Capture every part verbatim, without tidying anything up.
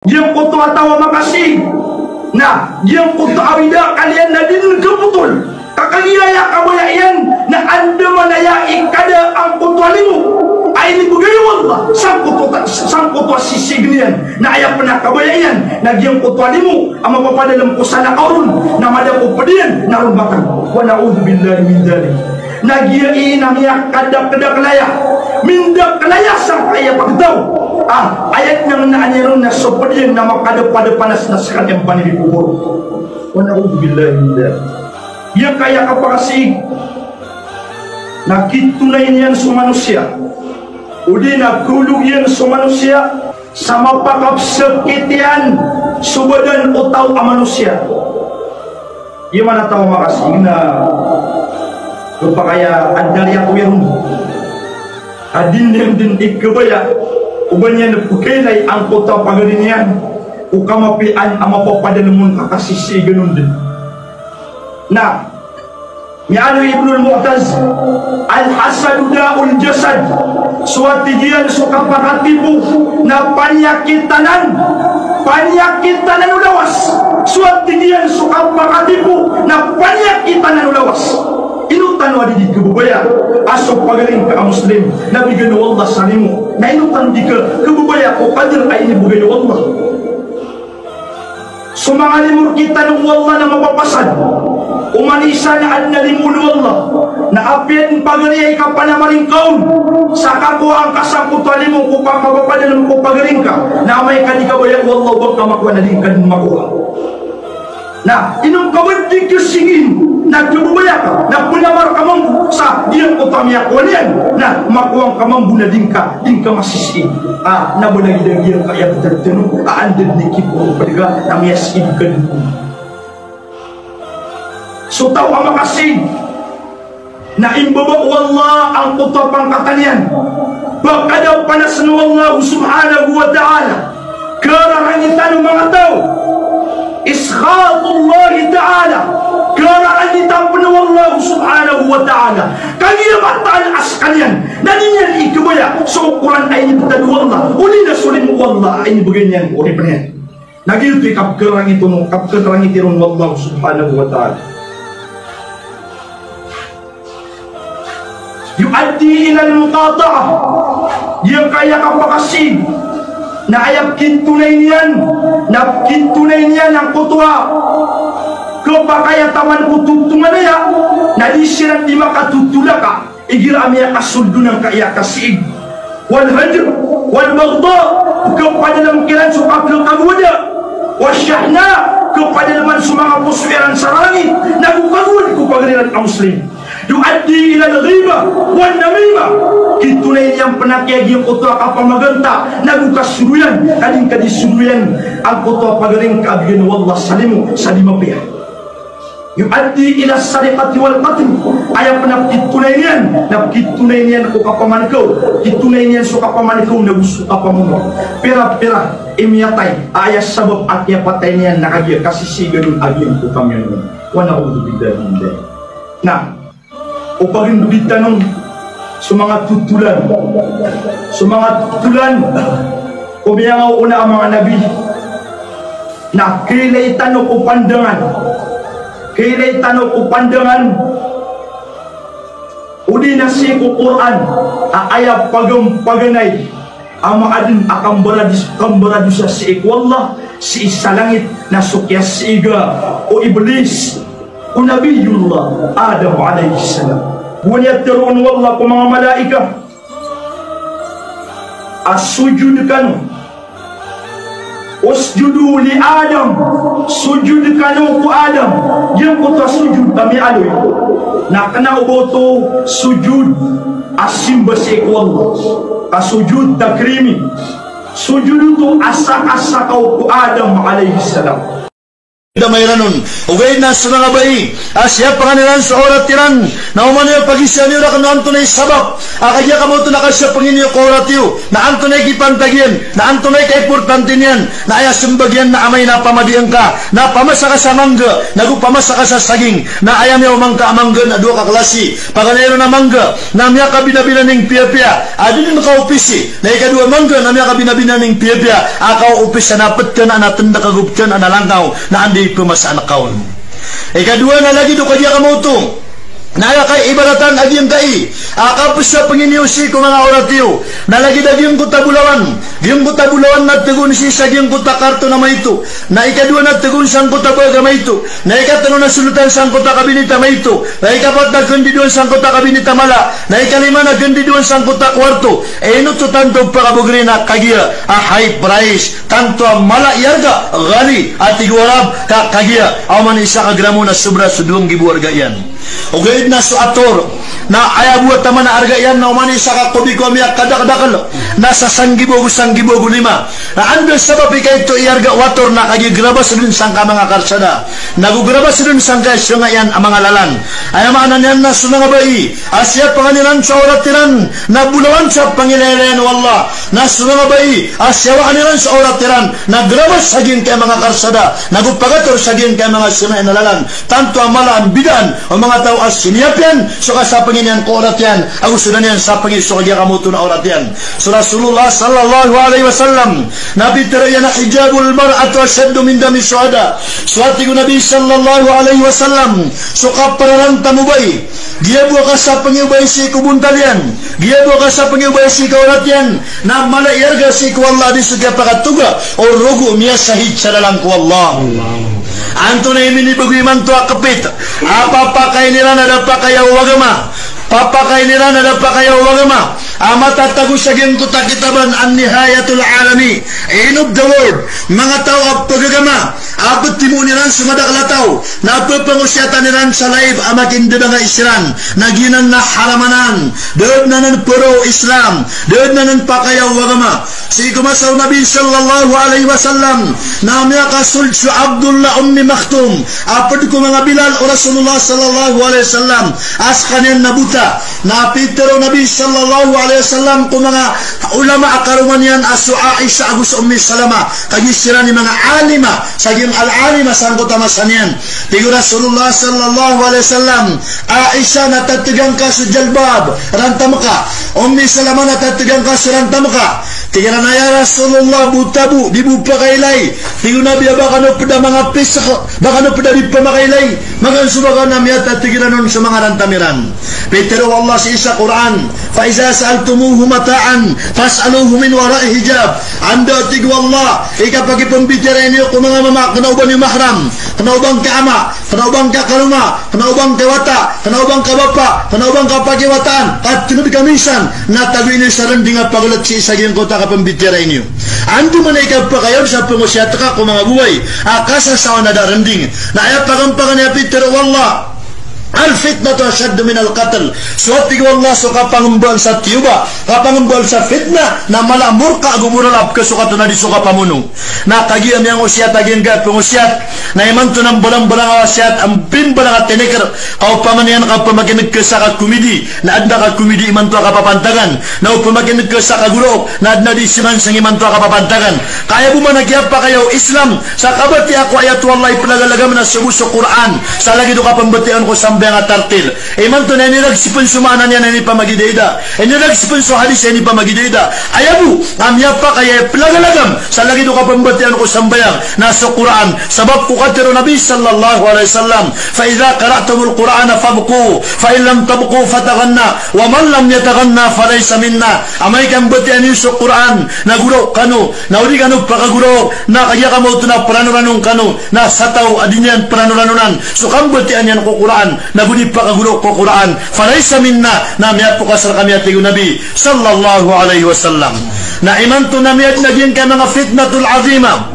Giyangkoto a taw a makasii na giyangkoto a awida a kaliyan na di dn kapotol. Ka kagiya aya kabaya iyan na andamanaya i kada angkoto a limo a inibgay o Allah sangkoto ta-, sangkoto a sisii niyan. Na aya pn a kabaya iyan na giyangkoto a limo a mapapadalm ko salakaw ron na mada ko pd iyan na ron matag. Wa na'udhu billahi min dhalik. Na giya i na miyakadakdakl aya, mindakl aya sangkaya pagtaw. Ah, aya dn a ngnaan iyan on na so pd iyan na makadpadpanas na skaniyan panirikobor. Wa na'udhu billahi min dhalik. Giyangkaya kapakasii na kitonay niyan so manosiya, odi na kolog iyan so manosiya, sa mapakapsakit iyan so badan o taw a manosiya. Aya maana taw a makasii na kapakay a adn a riya ko iyan a di niyan dn ikabaya o ba niyan pkaylay angkoto a pagari niyan ko kamapiyaan a mapapadalm on ka kasisiigan on dn. Na miyaaloy i Ibnul Mu'taz, "Al-hasadu da'ul jasad." So a tig iyan so kapakatipo na paniyakit anan, paniyakit anan o lawas. So a tig iyan so kapakatipo na paniyakit anan o lawas. Ino tano a di di kababaya a so pagari ngka a Muslim na bigan o Allah sa limo? Na ino tano di ka kababaya ko kadar a inibgay o Allah? So manga limo rktano o Allah na mapapasad. Oman isa na adn a limo o Allah na apiya dn pagari a ikapanamari ngka on sa kakowaan ka sangkoto a limo ko pamapapadalm ko pagari ngka, na amay ka di kabaya o Allah o ba ngka makowa na di ngka dn makowa. Na ino ngka ba di kasii na kababaya ka na pnamar ka mambo sa giyangkoto a miyakowa niyan na makowa ngka mambo na di ngka, di ngka masisii. Ah, na ba lagid a giyangkaya btad tano a anda dn i kiporo pd ka na miyasii ka dn. So taw a makasii na imbaba o Allah angkoto a pangkatan iyan, ba kadapanasan o Allah subhanahu wa ta'ala. Kararangitan o manga taw. Iskhatullahi ta'ala. Kararangitan pn o Allah subhanahu wa ta'ala. Kagiya mataan a skaniyan na di niyan ikabaya so okoran a inibtad o Allah, odi na so limo o Allah a inibgay niyan ko oripn iyan. Na giyoto i kapkararangiti ron, kapkararangiti ron o Allah subhanahu wa ta'ala. Yuaddi ilal muqata'ah. Giyangkaya kapakasii na aya pkitonay niyan, na pkitonay niyan angkoto a kapakay a taman ko totongan aya, na di siran di makatotolaka igira a miyakasold on angkaya kasii. Wal hajr, wal baghda, pkhapadalm kiran so kapkhagowada. Wash shahna, pkhapadalman so manga poso iran sa rarangit nago kagowad ko pagari iran a Muslim. Yuaddi ilal ghibah wan namimah. Kitonay niyan pn a kiyagiyangkoto a kapamaganta nago kasoroyan, ka di ngka di soroyan angkoto a pagari ngka a bigan o Allah sa limo sa di mapiya. Yuaddi ilas sariqati wal qatl. Aya pn a pkitonay niyan na pkitonay niyan ko kapamankaw, pkitonay niyan so kapamankaw nago so kapamono. Pira-pira i miyatay a aya sabap a kiyapatay niyan na kagiya kasisiigan on a giyangkoto a miyanon. Wa na'udhu billahi min dhalik. Na o pagndodit tano so manga totolan, so manga totolan ko miyangaoona a manga nabi, na kaylay tano ko pandangan, kaylay tano ko pandangan, odi na sii ko Qur'an a aya pagampaganay a maadn a kambarado-, kambaradosa sii ko Allah, sii sa langit, na so kiyasiiga o Iblis ko Nabiyullah Adam alayhis salam. Gowani a tharoon o Allah ko manga malaikat a sojod kano, usjudu li Adam, sojod kano ko Adam. Giyangkoto a sojod a miyaaloy na kna o ba oto sojod a simba sii ko Allah, ka sojod takrimi. Sojod oto a sakasakaw ko Adam alayhis salam. da mairan on. Ogaid na so manga bai a siyapngan iran so awrat iran, na oman iyo pagisaan iyo rakn o antonaa i sabap a kagiya kamaoto na kasiyapngi niyo ko awrat iyo, na antonaa i kipantag iyan, na antonaa i kaimportante niyan, na aya smbag iyan na amay na pamadi ngka, na pamasa ka sa mangga, nago pamasa ka sa saging, na aya miyaoma ngka a mangga na dowa ka klasi. Paganay ron a mangga na miyakabinabinaning piyapiya a di dn kaopisi, na ikadowa a mangga na miyakabinabinaning piyapiya a kaopis na ptn a na tndk ago ptn a na langkaw, na anda i pmasaan ka on. Ikadowa na lagid o kagiya kamaoto na aya kaibaratan a giyangkai a kapsiyapngi niyo sii ko manga awrat iyo, na lagid a giyangkoto a bolawan, giyangkoto a bolawan na tgoon sii sa giyangkoto a karton a maito, na ikadowa na tgoon sangkoto a bag a maito, na ikatlo na solotan sangkoto a kabinit a maito, na ikapat na kandidoan sangkoto a kabinit a mala, na ikalima na kandidoan sangkoto a kowarto. Ino oto? Tanto pakabagr iyan a kagiya a high price, tanto a mala i arga, ghali, a tig o Arab, ka kagiya a oman i isa ka gramo na sobra so dowa nggibo arga iyan. Ogaid na so ator na aya bo a taman a arga iyan na oman i isa ka kubiko a miyakadakdakl na sa sanggibo ago sanggibo ago lima. Na anda sabap i kaito i arga o ator na kagiya grabas dn sangkai a manga karsada, nago grabas dn sangkai a sanga iyan a manga lalan. Aya maana niyan na so manga bai a siyapngan iran so awrat iran na bolawan sa pangilaylayan o Allah, na so manga bai a siyawaan iran so awrat iran na grabas sa giyangkai a manga karsada, nago pagator sa giyangkai a manga sanga iyan a lalan. Tanto a mala a mbidaan o manga taw a siniyap iyan so kasapngi niyan ko awrat iyan, ago so da niyan sapngi so kagiya kamaoto na awrat iyan. So Rasulullah sallallahu alaihi wasallam na pitharo iyan a hijabul mar'ati ashaddu min dami shuhada. So a tig o Nabi sallallahu alaihi wasallam, so kaprarantam o bai, giya bo a kasapngi o bai sii ko bontal iyan, giya bo a kasapngi o bai sii ko awrat iyan, na mala i arga sii ko Allah a di so kiyapakatoga o rogo o miyasahid sa lalan ko Allah. Antonaa i minibago imanto a kpit a papakain iran a da pakaya o agama, papakain iran a da pakaya o agama, a matatago sa giyangkoto a kitab a An-Nihayatul Alami, End of the World, manga taw a pagagama a ptimoon iran so madakl a taw na pphangosiyatan iran sa live a makindadangais iran, na giyanan na haram anan, da dn anan poro o Islam, da dn anan pakaya o agama. Sii ko masa o Nabi sallallahu alaihi wasallam na miyakasold so Abdullah Ummi Maktum a pd ko manga bilal o Rasulullah sallallahu alaihi wasallam a skaniyan na bota. Na pitharo o Nabi sallallahu alaihi wasallam ko manga ulama a karoma niyan a so Aisha ago so Ummi Salama, kagiya siran i manga alima sa giyang al-alima sangkoto a masa niyan. Tig o Rasulullah sallallahu alaihi wasallam, "Aisha, na tatgan ka so jalbab, rantam ka. Ummi Salama, na tatgan ka so rantam ka." Tig iran a, "Ya Rasulullah, bota bo, di bo pakailay." Tig o Nabi a, "Ba kano pd a manga pisq, ba kano pd a di pamakailay." Magaan so ba ka na miyata, tig iran, on so manga rantam iran. Pitharo o Allah sii sa Qur'an, "Fa iza sa'altumuhu mata'an fas'aluhu min wara'i hijab." Anda, tig o Allah, i kapakipmbitiyarai niyo ko manga mama, kna o ba niyo mahram, kna o ba ngka ama, kna o ba ngka karoma, kna o ba ngka wata, kna o ba ngka bapa, kna o ba ngka pakiwataan, ka tngd ka minsan na tagoy niyo sa rnding a paglot sii sa giyangkoto a kapmbitiyarai niyo. Andamanaya i kapakay on sa pngosiyat ka ko manga bobay a kasasawa na da rnding. Na aya paganay a pitharo o Allah, "Al-fitnatu ashaddu minal qatl." So, tig o Allah, so kapangmbal sa tiyoba, kapangmbal sa fitna, na mala a morka ago moralap ka so kato na di so kapamono. Na kagiya miyangosiyat a giyangkai a pngosiyat, na imanto na mbalambalang a wasiyat a mbimbalang a tinikr, ka opama niyan ka pmakin'g ka sa kakomidi, na adn a kakomidi imanto a kapapantagan, na opama kin'g ka sa kagorok, na adn a di simansang imanto a kapapantagan. Ka aya bo man a kiyapakay o Islam sa kabatiya ko ayat o Allah i plagalagam na so bo so Qur'an, sa lagid o kapmbatiyaan ko sambayang a tartil. Imanto na iniragsipn so maana niyan a inipamagidaida, iniragsipn so hadis a inipamagidaida. Aya bo a miyapakay a plagalagam sa lagid o kapmbatiyaan ko sambayang na so Qur'an. Sabap ko katharo o Nabi sallallahu alaihi wasallam, "Fa idha qara'tumul Qur'ana fabku, fa in lam tabku fataghanna, wa man lam yataghanna falaysa minna." Amay ka mbatiya niyo so Qur'an na gorok kano, na o di kano pakagorok, na kagiya kamaoto na pranoranon kano, na sa taw a di niyan pranoranon so kambatiya niyan ko Qur'an, na go di pakagorok ko Qur'an, falaysa minna, na miyapokas rkami, a tig o Nabi sallallahu alaihi wasallam. Na imanto na miyadn a giyangkai a manga fitnatul azima.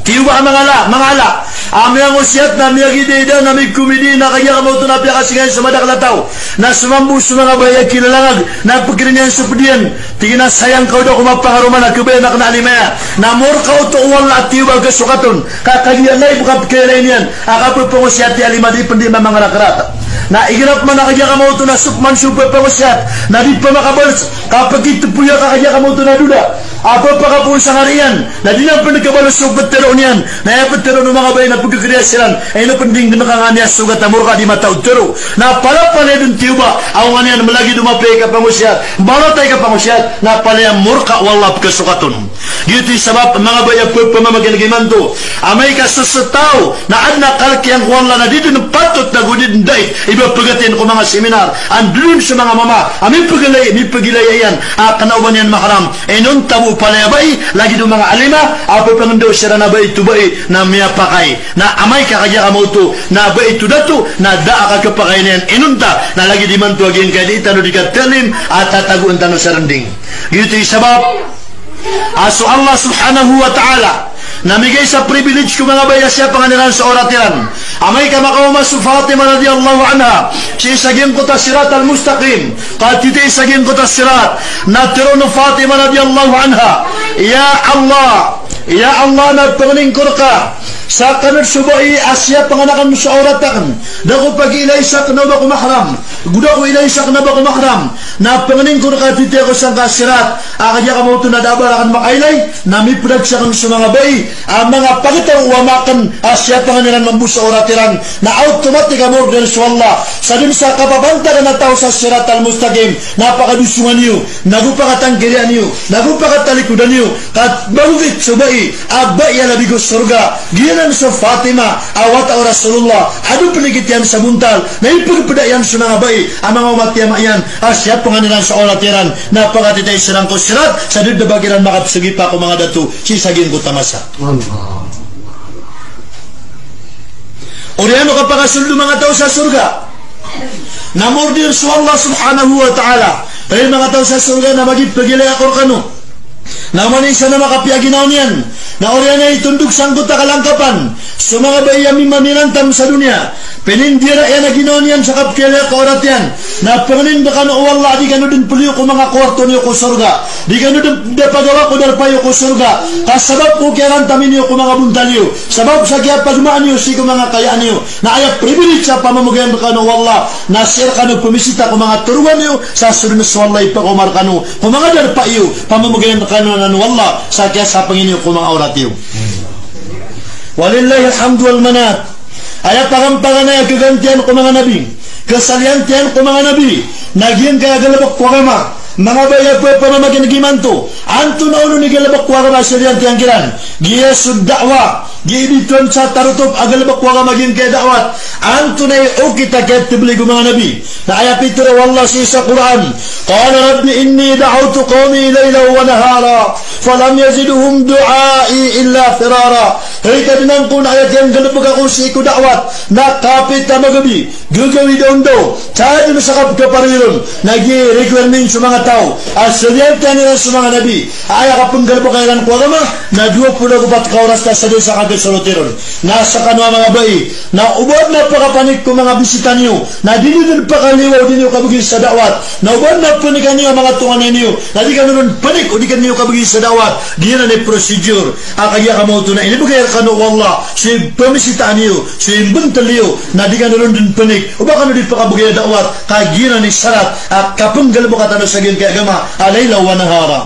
Tiyoba a manga ala, manga ala. a miyangosiyat na miyagidaida na mikomidi na kagiya ka maoto na piyakasinga iyan so madakl a taw. Na somambo so manga bae a kilalangag na pkhailay niyan so pd iyan. Tig iyan a sayang ka o da ko mapangaroma na khabaya na kna a lima aya. Na morka oto o Allah a tiyoba a kasokat on. Ka kagiya live ka pkhailay niyan a kapphangosiyat i a lima di pn di mamangarakrat. Na igira pman a kagiya ka maoto na so pman so pphangosiyat na di pn makabals, ka pkhitpoya ka kagiya ka maoto na doda a pphakapoon sa ngari iyan. Na di niyan pn kabals so ptharoon iyan. Na aya ptharoon o manga bae na pkhakriya siran. Ino pn di nggnkan a niyan sogat a morka di mataw tharo. Na palaya palaya dn tiyoba a onga niyan malagid o mapiya i kapangosiyat, marata i kapangosiyat, na palaya morka o Allah a pkasokat on. Giyoto i sabap a manga bae a pphamamakn imanto, amay ka so sataw na adn a kalk iyan ko Allah na di dn patot na go di dn dait i ba pgatiyan ko manga seminar, a ndodon so manga mama a mipgilay, mipgilaya iyan a kna o ba niyan maharam. Inonta bo palaya bai, lagid o manga alima a pphangndao siran a bai to bai na miyapakay. Na amay ka kagiya ka maoto na bai to dato na da a kakapakay niyan inonta, na lagid imanto a giyangkaya di tano di katalim a tatagoan tano sa rnding. Giyoto i sabap a so Allah subhanahu wa ta'ala na migay sa privilege ko manga bai a siyapngan iran so awrat iran. Amay ka makaoma so Fatima radiyallahu anha sii sa giyangkoto a Sirat al-Mustaqim, ka titay sa giyangkoto a sirat, na tharoon o Fatima radiyallahu anha, "Ya Allah, ya Allah, na pangnin ko rka sa kn so bai a siyapngan akn so awrat akn. Da ko pagiilay sa kna o ba ko mahram, go da ko ilay sa kna o ba ko mahram. Na pangnin ko rka titay ako sangkai a sirat a kagiya ka maoto na da a ba rakn makailay, na mipdag sakn so manga bai a manga pagtaw o ama akn a siyapngan iran mambo so awrat iran." Na automatic a morder so Allah sa dn sa kapapantagan a taw sa Sirat al-Mustaqim na pakadosongan iyo, na go pakatangkirian iyo, na go pakatalikodan iyo, ka magogit so bai a bai a labi ko sorga. Giyanan so Fatima a wata o Rasulullah a do pnikit iyan sa bontal, na ipagpda iyan so manga bai a manga omat iyan a siyapngan iran so awrat iran, na pakatitay siran ko sirat sa da dn ba kiran makapsagipa ko manga dato sii sa giyangkoto a masa. Oriyan o kapakasold o manga taw sa sorga na morder so Allah subhanahu wa ta'ala, hay manga taw sa sorga, na magipagilay ako rkano. Na oman i isa na makapiya ginawa niyan, na oriyan a itondog sangkoto a kalangkapan so manga bai a mimamiranta sa doniya. Pinindiyara iyan a ginawa niyan sa kapkhailay ko awrat iyan. Na pangnin rkano o Allah a di kano dn pliyo ko manga kowarto niyo ko sorga. Di kano dn da pagawa ko darpa iyo ko sorga, ka sabap ko kiyarantami niyo ko manga bontal iyo, sabap sa kiyapagmaan iyo sii ko manga kayaan iyo. Na aya privilege a pamamagayan rkano o Allah na sii rkano pamisita ko manga torogan iyo, sa so dn so Allah ipakaoma rkano ko manga darpa iyo, pamamagayan rkano anan o Allah sa kiyasapngi niyo ko manga awrat iyo. Walillahil hamdu wal minna. Aya pagampaganay a kagantian ko manga nabi, kasaliantian ko manga nabi, na giyangkaya galbk ko agama. Manga bai a pphamamakn imanto, antonaa onon i galbk ko agama a saliantian kiran? Giya so da'wa. Giya i bitowan sa tarotop a galbk ko agama giyangkaya da'wat. Antonaa i okit a kiyatblig o manga nabi? Na aya pitharo o Allah sii sa Qur'an, "Qala rabbi inni da'awtu qawmi laylan wa nahara, falam yazidhum du'ai illa firara." Hay Kadnan ko, na aya kiyanggalbk ako sii ko da'wat na kapita magabi, gagawii daondaw, sa dn sa kapkaparoy ron. Na giya i requirement so manga taw a saliantian iran so manga nabi. Aya kapnggalbka iran ko agama na dowa polo ago pat ka oras ta sa dn sa kakasoroti ron. Na skano a manga bai, na o ba adn a pakapanik ko manga bisita niyo, na di niyo dn pakaliyowa o di niyo kabgi sa da'wat. Na o ba adn a panikan iyo a manga tonganay niyo, na di kano ron panik o di kano kabgi sa da'wat. Giyanan i procedure a kagiya ka maoto na inibgay rkano o Allah so pamisitaan iyo, so imbntl iyo, na di kano ron dn panik o ba kano di pakabgay a da'wat. Ka giyanan i sarat a kapnggalbka tano sa giyangkaya agama a laylan wa nahara.